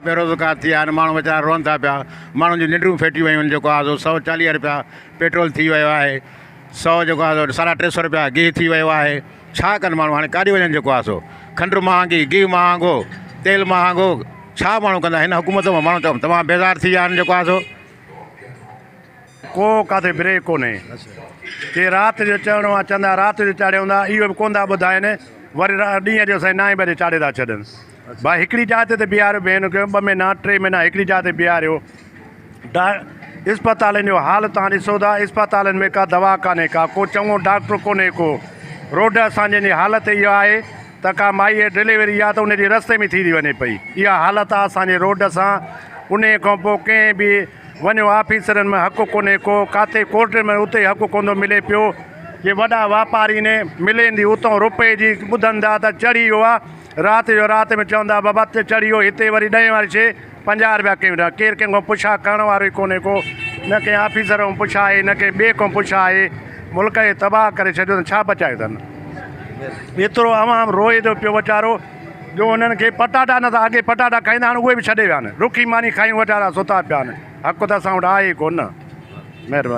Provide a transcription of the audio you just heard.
بيروزگار ٿي ويا آهن ماڻهو ويچارا روئن ٿا پيا ماڻهن جون ننڊون ڦيٽي ويون آهن جيڪو آهي سو 140 رپيا پيٽرول ٿي ويو آهي سو جيڪو آهي سو 350 رپيا گيهه ٿي ويو آهي ڇا ڪن ماڻهو هاڻي ڪاڏي وڃن جيڪو آهي سو کنڊ مهانگي گيهه مهانگو تيل مهانگو ڇا ماڻهو ڪندا هن حڪومت مان ماڻهو تمام بيزار ٿي ويا آهن جيڪو آهي سو. ڪو ڪاٿي بريڪ ڪونهي. ڪي رات جو چڙهڻو آ چوندا رات جو چاڙهيو هوندا اهو به ڪونه ٿا ٻڌائين وري ڏينهن جو سائين نائين بجي چاڙهي ٿا ڇڏن. ڀائي هڪڙي جاء تي ته بيهاريو ڀيڻ کي ٻه مهينا ٽي مهينا هڪڙي جاء تي بيهاريو. ڊا اسپتالن جو حال توهان ڏسو ٿا اسپتالن ۾ ڪا دوا ڪانهي ڪا ڪو چڱو ڊاڪٽر ڪونهي ڪو روڊ اسان جي حالت اها آهي ته ڪا مائي جي ڊليوري آ ته ان جي رستي ۾ ٿي ٿي وڃي پئي اها حالت آ اسان جي روڊ سان انهي کان پوء ڪنهن به وڃو آفيسرن ۾ حق ڪونهي ڪو ڪاٿي ڪورٽ ۾ اتي حق ڪونه ٿو ملي پيو جي وڏا واپاري ني ملين ٿي اتو روپئي جي ٻڌن ٿا ته چڙهي ويو آ رات جو رات ۾ چوندا بابا ته چڙهي ويو هتي وري ڏهين واري شي 50 روپيا ڪيون ٿا ڪير ڪنهن کان پڇا ڪرڻ وارو ئي ڪونهي ڪو نه ڪنهن آفيسر کان پڇا آهي نه ڪنهن ٻئي کان پڇا آهي ملڪ کي تباهه ڪري ڇڏيو اٿن ڇا بچايو اٿن ايترو عوام روئي ٿو پيو ويچارو جو انهن کي پٽاٽا نٿا اڳي پٽاٽا کائيندا هاڻي اهي به ڇڏي ويا آهن رکي ماني کايون ويچارا ستا پيا آهن حق ته اسان وٽ آهي ئي ڪونه مهرباني.